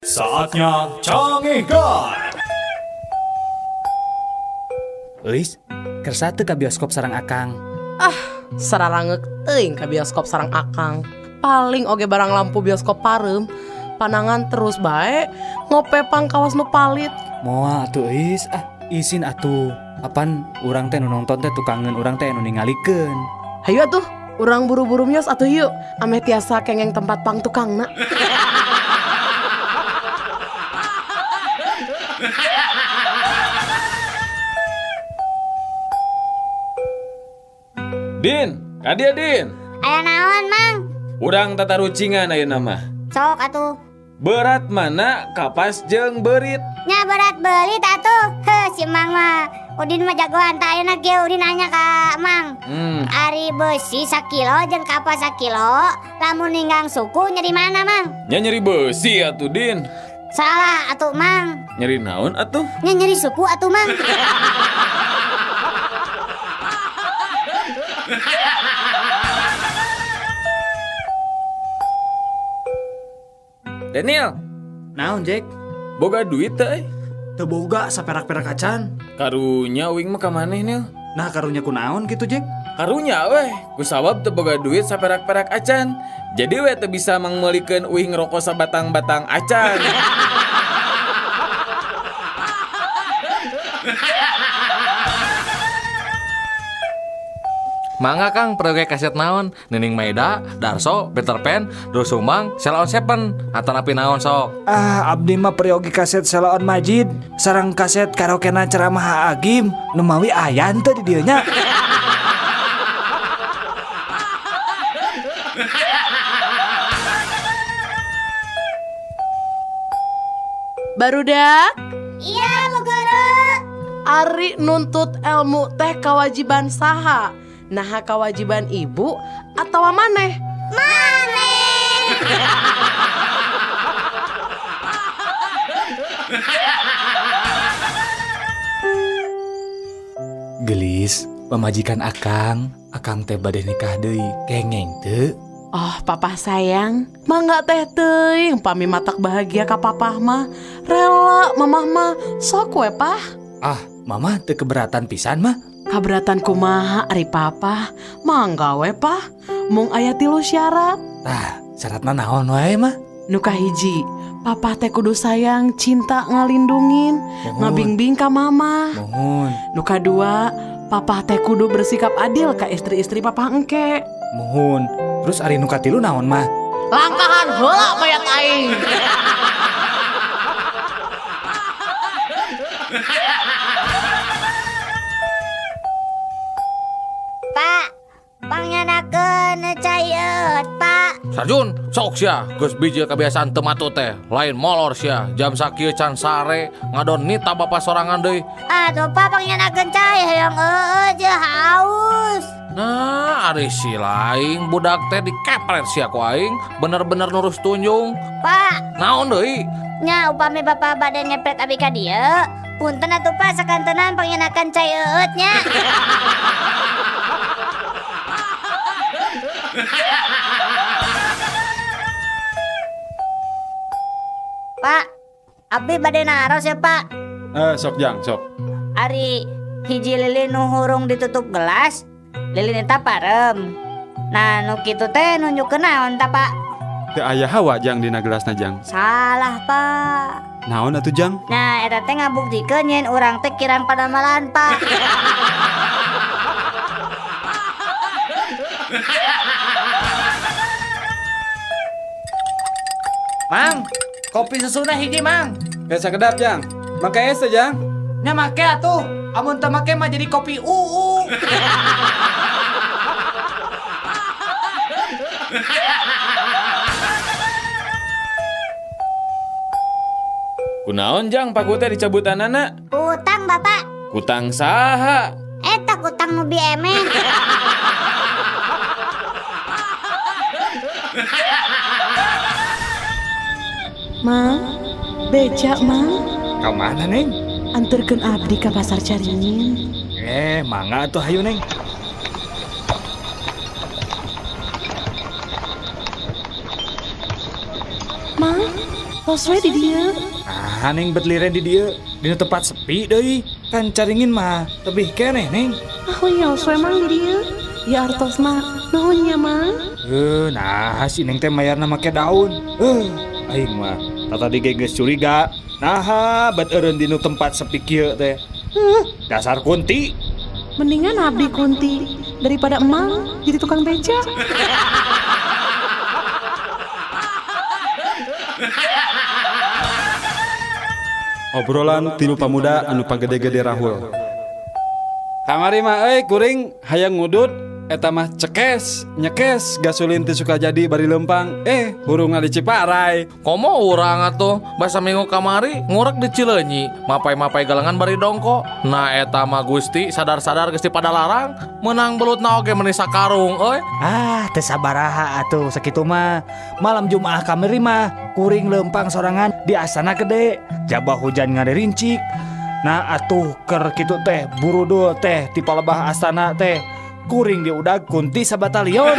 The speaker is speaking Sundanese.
Saatnya Cangehgar. Euis, kersa teu ka bioskop sareng Akang? Sararangeuk teuing ka bioskop sareng Akang. Paling oge barang lampu bioskop pareum, panangan terus bae ngope pangkawas nu palit. Moal atuh, Euis, ah, isin atuh. Apan urang teh nu nonton teh tukangeun urang teh nu ningalikeun. Hayu atuh, urang buru-buru mios atuh yuk, ameh tiasa kengeng tempat pang tukangna. Din, kadia, Din. Aya naon, Mang? Urang tatarucingan ayeuna mah. Sok atuh. Berat mana kapas jeung beurit? Nya berat beurit atuh. Heh, si Mang mah. Udin mah jagoan tah, ayeuna kieu Udin nanya ka Mang. Ari besi sakilo jeung kapas sakilo, lamun ninggang suku nyeri mana, Mang? Nya nyeri besi atuh, Din. Salah atuh, Mang. Nyeri naon atuh? Nya nyeri suku atuh, Mang. Daniel, Naon, Jack? Boga duit teh, euy? Teu boga saperak-perak acan. Karunya uing mah ka maneh, Nil. Nah, karunya kunaon gitu, Jack? Karunya weh, kusabab teu boga duit saperak-perak acan. Jadi we teu bisa mangmeulikeun uing rokok sabatang-batang acan. Mangga, Kang, proyek kaset naon? Nining Meida, Darso, Peter Pan, Doel Sumbang, Sheila on 7, atanapi naon sok? Ah, abdi mah peryogi kaset Sheila on Majid, sareng kaset karaokena ceramah Agim, nu mawi aya henteu di dieu nya. Barudak, Iya, Bu Guru. Ari nuntut ilmu teh kewajiban saha? Naha kewajiban ibu atau maneh? Maneh. Gelis, pamajikan Akang, Akang teh bade nikah deui, kengeng teu? Oh, Papa sayang, mangga teh teuing pami matak bahagia ka Papah mah. Rela Mamah mah, sok we, Pah. Ah, Mama teu keberatan pisan mah. Kaberatan kumaha ari Papa? Mangga we, Pah. Mung aya tilu syarat. Tah, syaratna naon wae, Mah? Nu kahiji, Papa teh kudu sayang, cinta, ngalindungin, Mohon. ngabingbing ka Mama. Mohon. Nu kadua, Papa teh kudu bersikap adil ka istri-istri Papa engke. Mohon. Terus ari nu katilu naon, Mah? Langkahan heula mayat aing. Pak, pangyanakeun cai eueut, Pak. Sarjun, sok sia, geus bijil kebiasaan teu matut teh. Lain molor sia, jam sakieu can sare, ngadon nita bapa sorangan deui. Aduh, Pak, pangyanakeun cai hoyong eueut jeung haus. Nah, ari si laing budak teh dikepret sia ku aing, bener-bener nurus tunjung. Pak, Naon deui? Nya upami Bapak bade ngepret abi ka dieu, punten atuh, Pak, sakantenan pangyanakan cai eueut nya. Pak, abdi bade naros ya, Pak. Eh, sok, Jang, sok. Ari hiji lilin nu hurung ditutup gelas, lilin eta parem. Nah, nu kitu teh nunjukkeun naon ta, Pak? Teu aya hawa, Jang, dina gelasna, Jang. Salah, Pak. Naon atuh, Jang? Nah, eta teh ngabuktikeun yen urang teh kirang padamalan, Pak. Mang, kopi susuna hiji, Mang. Geus sakedap, Jang. Make es teh, Jang. Nya make atuh. Amun teu make mah jadi kopi uu. Kunaon, Jang, paku teh dicabutanana? Kutang, Bapak. Kutang saha? Eta kutang nu bieme. Mang, beca, Mang. Ka mana, Neng? Anterkeun abdi ka pasar Caringin. Eh, mangga atuh, hayu, Neng. Mang, Tos we di dieu. Ah, Neng bet liren di dieu, dina tempat sepi deui. Kan caringin mah tebih keneh, Neng. Ah wios we Mang di dieu. Ya artosna. Nuhun nya Mang. Nah si Neng teh mayarna make daun. Aing mah tadi ge geus curiga. Naha bet eureun dinu tempat sepi kieu teh. Dasar kunti. Mendingan abdi kunti daripada emang jadi tukang beca. Obrolan tilu pamuda anu pagede-gede rahul. Kamari mah euy kuring hayang ngudut eta mah cekes nyekes gasolin teu suka jadi bari lempang hurungna di Ciparai. Komo urang atuh basa minggu kamari ngurek di Cileunyi, mapai-mapai galengan bari dongko. Nah eta mah Gusti sadar-sadar geus padalarang meunang belutna oge meuni sakarung euy. Ah, teu sabaraha atuh sakitu mah. Malam Jumaah kamari mah kuring lempang sorangan di Astana Gede. Jabah hujan ngaririncik. Nah atuh ker kitu teh burudul teh ti palebah astana teh. Kuring diudag kunti sabatalion.